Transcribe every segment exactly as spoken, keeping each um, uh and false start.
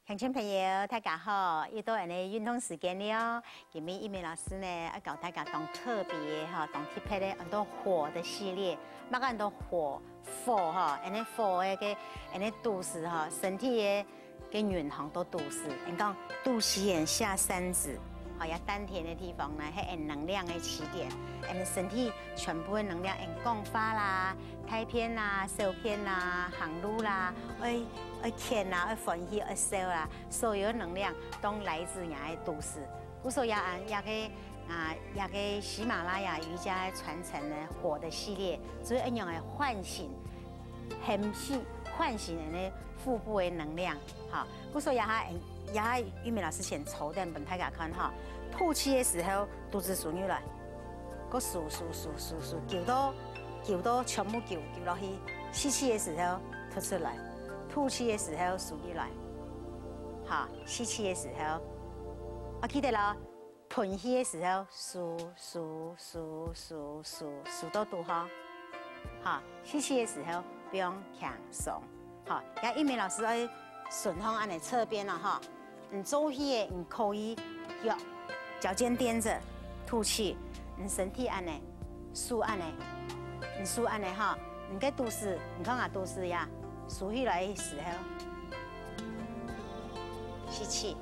鄉親朋友，大家好，又到𠊎等个運動時間了。今日玉美老師呢，愛教大家當特別个吼，當特別个，安到火个系列。麼个安到火？火吼，𠊎等火个，𠊎等肚屎吼，身體个个運行到肚屎，𠊎等講肚臍眼下三指，吼，也丹田个地方呢，係𠊎等能量个起點，𠊎等身體全部个能量，𠊎等講話啦、大便啦、小便啦、行路啦，愛愛譴啦、愛歡喜、愛笑啦，所有个能量都來自𠊎个肚屎。故所也恁，也个啊，也个喜馬拉雅瑜伽个傳承呢，火个系列，就係恁樣个喚醒 喊醒、喚醒𠊎等个腹部个能量，吼。故所這下，這下玉美老師先抽等分大家看吼。吐氣个時候，肚屎收入來，過收收收收收，勼到勼到全部勼勼落去。吸氣个時候吐出來，吐氣个時候收入來，吼，吸氣个時候，啊，記得咯， 歕氣个時候，收收收收收收到肚項，吼，吸氣个時候放輕鬆，吼。這玉美老師愛順向恁仔側邊了吼，你做戲个你可以腳腳尖踮著，吐氣，你身體恁仔，手恁仔，你手恁仔吼，你个肚屎，你看下肚屎呀，收起來个時候，吸氣。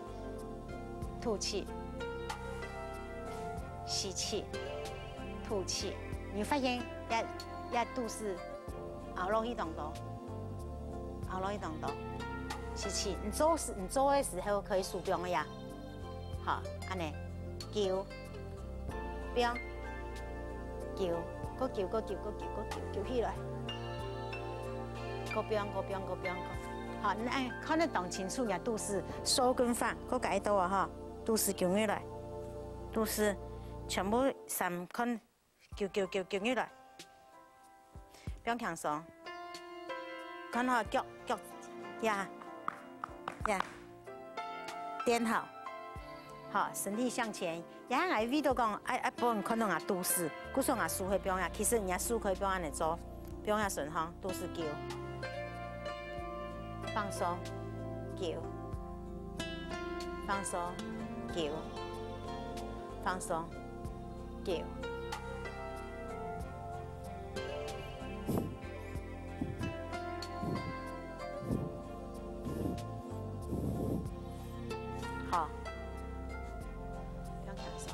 吐氣，吸氣，吐氣。你會發現這這肚屎凹落去當多，凹落去當多。吸氣，你做事你做个時候可以收放个呀。好，恁仔，勼，放，勼，過勼，過勼，過勼，過勼，勼起來。過放，過放，過放，過。好，你恁看得當清楚，你肚屎收跟放，過解到啊哈。 肚屎勼入來，肚屎全部三看，勼勼勼勼入來，放輕鬆。看好腳腳呀呀，踮好，好，身體向前。也𠊎為著講，愛愛分看到𠊎肚屎，故所𠊎手會放呀。其實你个手可以放恁仔做，放呀順項，肚屎勼。 放鬆，勼，放鬆，勼，放鬆，勼。好，放輕鬆。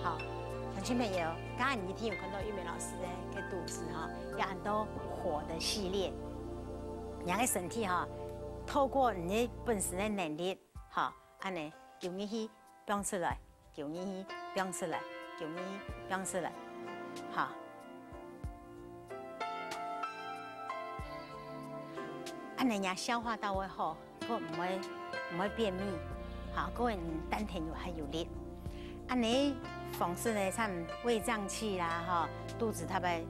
好，鄉親朋友，剛才你一定有看到玉美老師个肚屎哈，有很多火的系列。你个身體哈，透過你个本身个能力，哈，恁仔，用力去放出來。 勼入去，放出來，勼入去，放出來。好。恁仔你消化到會好，過毋會毋會便秘，好，過你丹田有還有力。恁仔方式呢，像胃脹氣啦，吼，肚屎特別，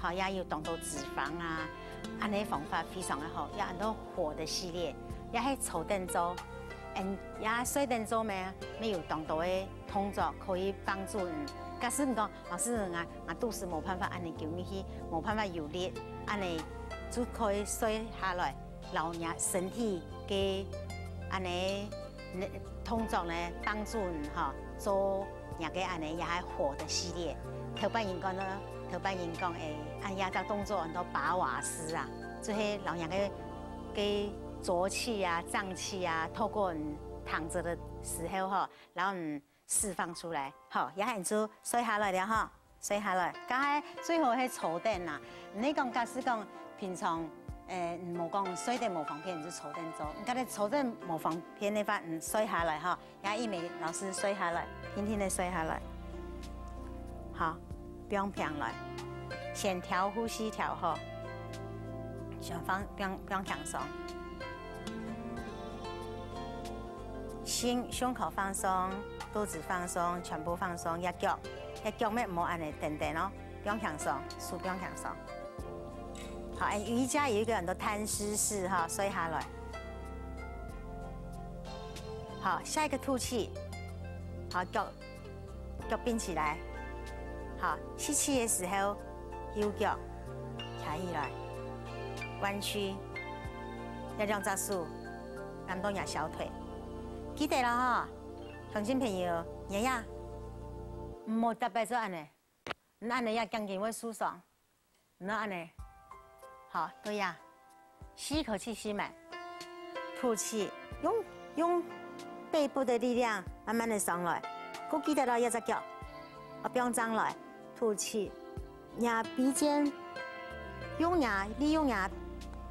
吼，也有當多脂肪啊，恁仔方法非常个好，也安到火的系列，也係坐等做。 嗯，也睡等做咩，乜有當多个動作可以幫助你。假使你講，老師，𠊎𠊎肚屎無辦法恁仔勼入去，無辦法有力，恁仔就可以睡下來，摎你身體个恁仔動作呢，幫助你吼，做若个恁仔也係火的系列。頭擺人講呢，頭擺人講誒，恁這隻動作安到拔瓦斯啊，就係摎若个 个濁氣啊、脹氣啊，透過你躺著的時候吼，然後你釋放出來，吼，也喊做睡下來了吼，睡下來。該最好係坐等啊，你講假使講平常，誒，你無講睡得無方便，你就坐等做。你假使坐等無方便的話，你睡下來吼， 也玉美老師睡下來，輕輕的睡下來。好，放平來，先調呼吸調好，先放放放輕鬆。胸胸口放鬆，肚子放鬆，全部放鬆，一腳一腳乜毋好恁仔定定哦，放輕鬆，手放輕鬆。好，哎，瑜伽有一個很多攤屍式哈，睡下來。好，下一個吐氣，好，腳腳併起來，好，吸氣的時候，右腳徛起來，彎曲，這兩隻手攬到若小腿。記得了哈，鄉親朋友，你呀，毋好逐擺做恁呢，你恁呢呀，頸根會受傷。 你恁呢，好，對呀，吸一口氣，吸滿，吐氣，用用背部的力量慢慢的上來，過記得咯，這隻腳，啊，放上來，吐氣，若鼻尖，用若利用若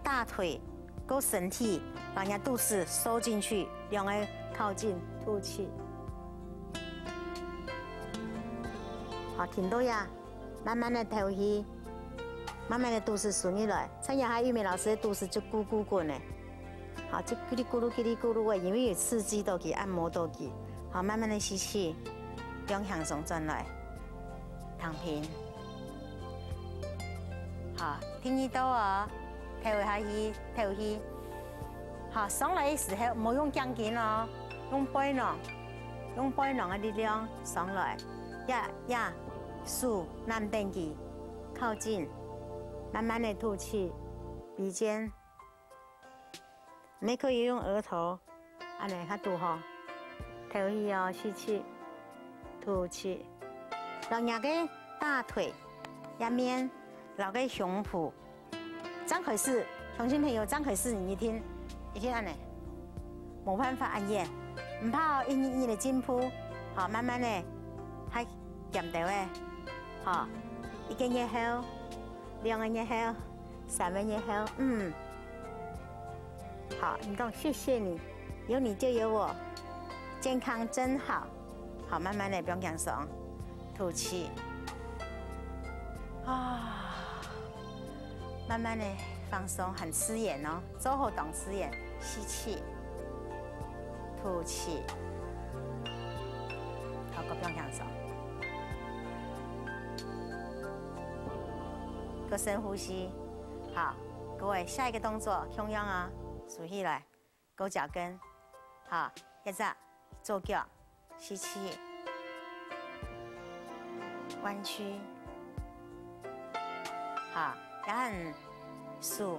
大腿，過身體，把若肚臍收進去，兩個靠近，吐氣。好，停到呀。 慢慢的敨氣，慢慢的肚屎收入來。像這下玉美老師的肚屎就咕咕滾呢，好，就叽里咕嚕叽里咕嚕的，因為有刺激到佢，按摩到佢。好，慢慢的吸氣，放輕鬆轉來，躺平。好，第二到哦，敨下去，敨氣。好，上來的時候毋好用頸根哦，用背囊，用背囊的力量上來。 呀呀，手攬等佢，靠近，慢慢的吐氣，鼻尖。你可以用額頭，恁呢較堵吼。敨氣哦，吸氣，吐氣。摎若个大腿、下面，摎个胸脯 張開始，鄉親朋友，張開始，你一定，一定恁呢，無辦法恁遠，毋怕哦，一日一日的進步，好，慢慢的，還減掉誒，好，一個月後，兩個月後，三個月後，嗯，好，你講謝謝你，有你就有我，健康真好。 好，慢慢的放輕鬆，吐氣。啊，慢慢的放鬆，很自然哦，做好當自然，吸氣，吐氣。好，過放輕鬆。過深呼吸。好，各位，下一個動作共樣啊，豎起來。 勾腳跟，好，一隻左腳，吸氣，彎曲，好，然後手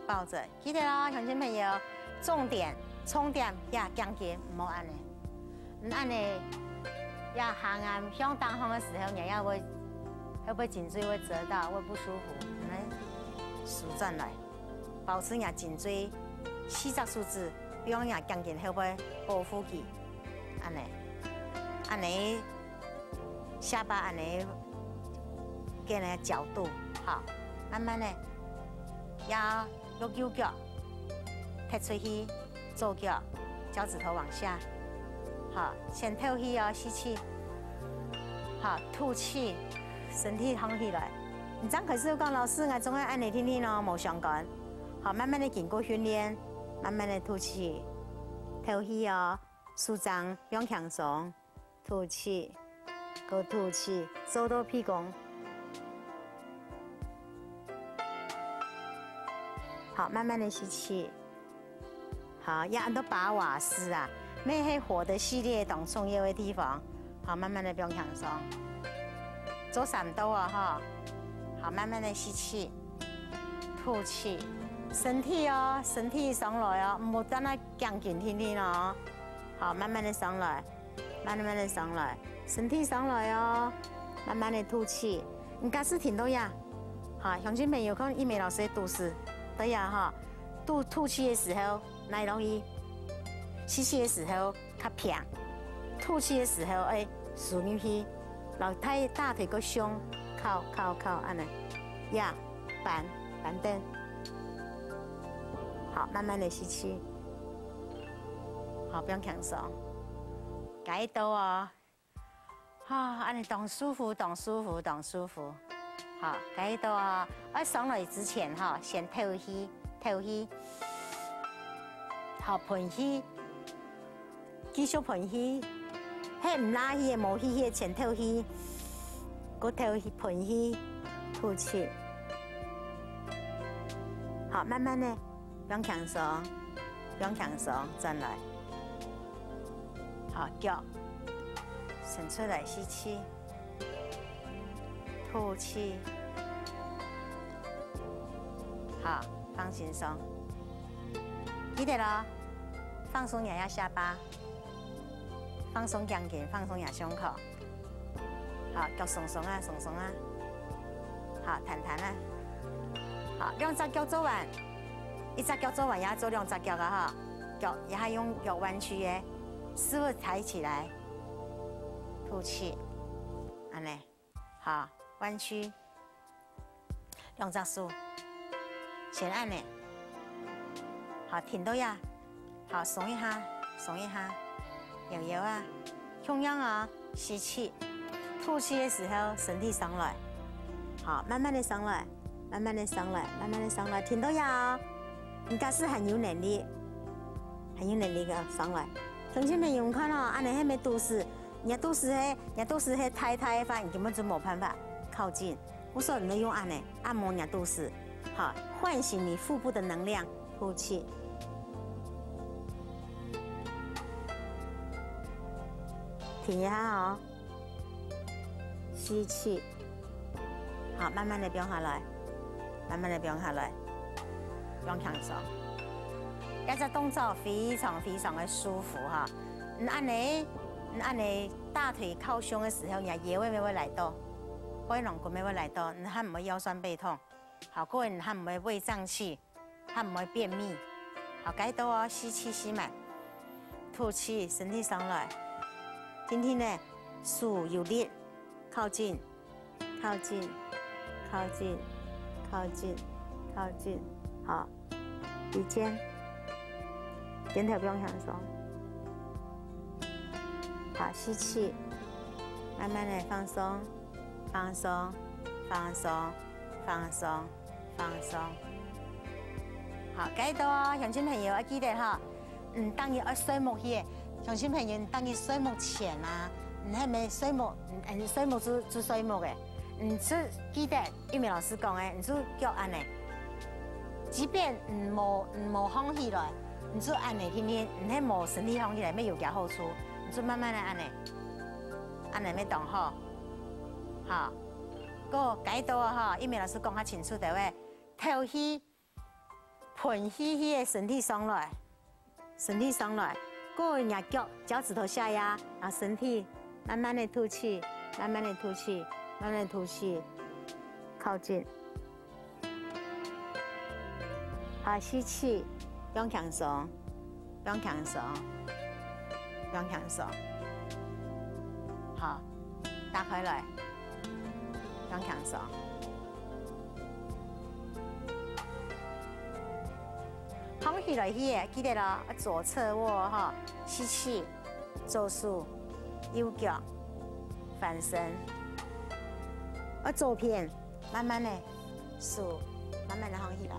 抱著，記得哦，鄉親朋友，重點，重點，呀，頸根，毋好恁呢，嗯，恁呢，呀，下頷向頂項个時候，你也會，會不會頸椎會折到，會不舒服？嗯，收轉來。 保持若頸椎四隻手指，放若頸根後背保護佢，恁呢，恁呢，下巴恁呢，跟个角度，好，慢慢的，腰用右腳踢出去，左腳腳趾頭往下，好，先敨氣哦，吸氣，好，吐氣，身體䟘起來。你正開始講，老師，𠊎總愛恁呢定定哦，無相干。 好，慢慢的經過訓練，慢慢的吐氣，敨氣哦，手掌放輕鬆，吐氣，過吐氣，做到屁股。好，慢慢的吸氣。好，也安到把瓦斯啊，乜係火的系列當重要的地方。好，慢慢的放輕鬆，做三到哦，吼。好，慢慢的吸氣。 吐氣，身體哦，身體上來哦，毋好單單頸根定定哦。好，慢慢的上來，慢慢的上來，身體上來哦，慢慢的吐氣。你假使停到呀，好，鄉親朋友看一梅老師的肚屎，對呀哈，吐吐氣的時候，哪容易？吸氣的時候 較平。吐氣个時候愛收入去，摎大大腿个胸靠靠靠，恁呢，呀，扳扳等。好，慢慢的吸氣。好，放輕鬆。該一到哦。啊，恁呢當舒服，當舒服，當舒服。好，該一到哦。愛上來之前哈，先透氣，透氣。好，噴氣。 繼續噴氣，係毋罅氣个、無氣氣个全透氣，過透氣，噴氣，吐氣。好，慢慢的，放輕鬆，放輕鬆，轉來。啊，腳伸出來，吸氣，吐氣。好，放輕鬆。記得哦，放鬆你个下巴，放鬆頸根，放鬆你个胸口。好，腳鬆鬆啊，鬆鬆啊。好，彈彈啊。好，兩隻腳做完，一隻腳做完也做兩隻腳啊哈。腳也還用腳彎曲个，屎朏抬起來。 吐氣，恁呢，好，彎曲，兩隻手，先恁呢，好，停到這，好，鬆一下，鬆一下，搖搖啊，共樣哦，吸氣，吐氣个時候身體上來，好，慢慢个上來，慢慢个上來，慢慢个上來，停到這哦，你假使還有能力，還有能力个上來，鄉親朋友看哦，恁呢係無肚屎。 若肚屎係，若肚屎係大大个話，你根本就無辦法靠近。故所你愛用恁呢按摩若肚屎，好，喚醒你腹部的能量，吐氣。停一下哦，吸氣。 好，慢慢个放下來，慢慢个放下來，放輕鬆。這隻動作非常非常个舒服哈。你恁呢，你恁呢大腿靠胸个時候，你个腰仔乜會拉著，背囊骨乜會拉著，你還毋會腰痠背痛。好，各位，你還毋會胃脹氣。 還毋會便秘。好，該到哦，吸氣吸滿，吐氣，身體上來。定定呢，手有力，靠近，靠近，靠近，靠近，靠近。好，鼻尖，肩頭放輕鬆。好，吸氣，慢慢个放鬆，放鬆，放鬆，放鬆。 放鬆。好，該到哦，鄉親朋友愛記得哈，嗯，當日愛睡目去，鄉親朋友，當日睡目前啊，你還無睡目，嗯，睡目就就睡目个，你就記得玉美老師講个，你就腳恁呢，即便你無你無䟘起來，你就恁呢定定，你還無身體䟘起來，乜有佢好處，你就慢慢个恁呢，恁呢乜當好，好。 過該到啊哈，玉美老師講較清楚个話，敨氣、歕氣，氣个身體上來，身體上來，過若腳腳趾頭下壓，然後身體慢慢个吐氣，慢慢个吐氣，慢慢个吐氣，靠近。 好，吸氣，放輕鬆，放輕鬆，放輕鬆。好，打開來，放輕鬆。䟘起來去，記得哦，左側臥哈，吸氣， 左手、右腳、翻身。啊，左片，慢慢个，手慢慢个䟘起來。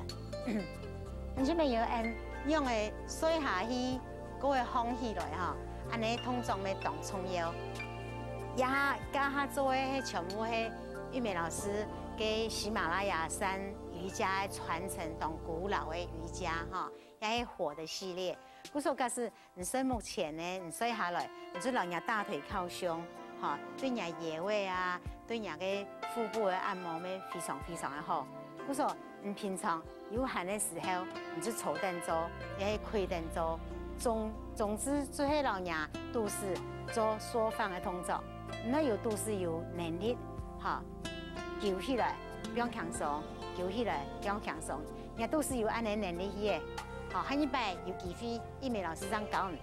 你這邊有恁樣个睡下去，過會䟘起來哈，恁呢動作乜當重要。這下，這下做个係全部係玉美老師个喜馬拉雅山瑜伽个傳承當古老个瑜伽哈，也係火的系列。故所假使 你睡目前呢，你睡下來，你就摎若大腿靠胸，吼，對若腰仔啊，對若个腹部个按摩乜非常非常个好。故所，你平常有閒个時候，你就坐等做，也係跪等做，總總之就係摎若肚屎做舒放个動作。你愛有肚屎有能力，吼，勼起來，放輕鬆，勼起來，放輕鬆。若肚屎有恁呢能力去个，吼，下一擺有機會，玉美老師正教你。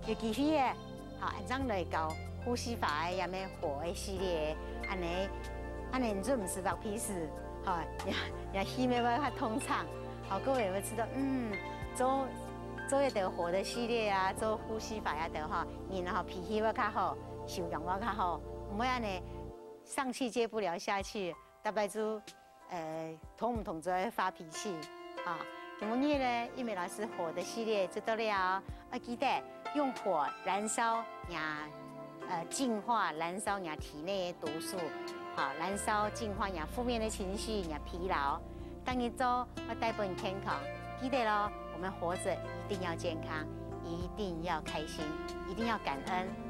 有機會个，好，恁樣來教呼吸法个，也乜火个系列个，恁呢，恁呢你就毋使發脾氣，吼，也也氣乜會較通暢，好，各位會知道，嗯，做做一兜火的系列啊，做呼吸法啊兜吼，人吼脾氣會較好，修養會較好，毋會恁呢上氣接不了下氣，大概就 呃，動毋動就會發脾氣啊。今晡日呢，玉美老師火的系列就到了，愛記得用火燃燒若呃，净化、燃烧你的体内的毒素，好，燃烧、净化你的负面的情绪、你的疲劳。当你做，会带分你健康。记得咯，我们活着一定要健康，一定要开心，一定要感恩。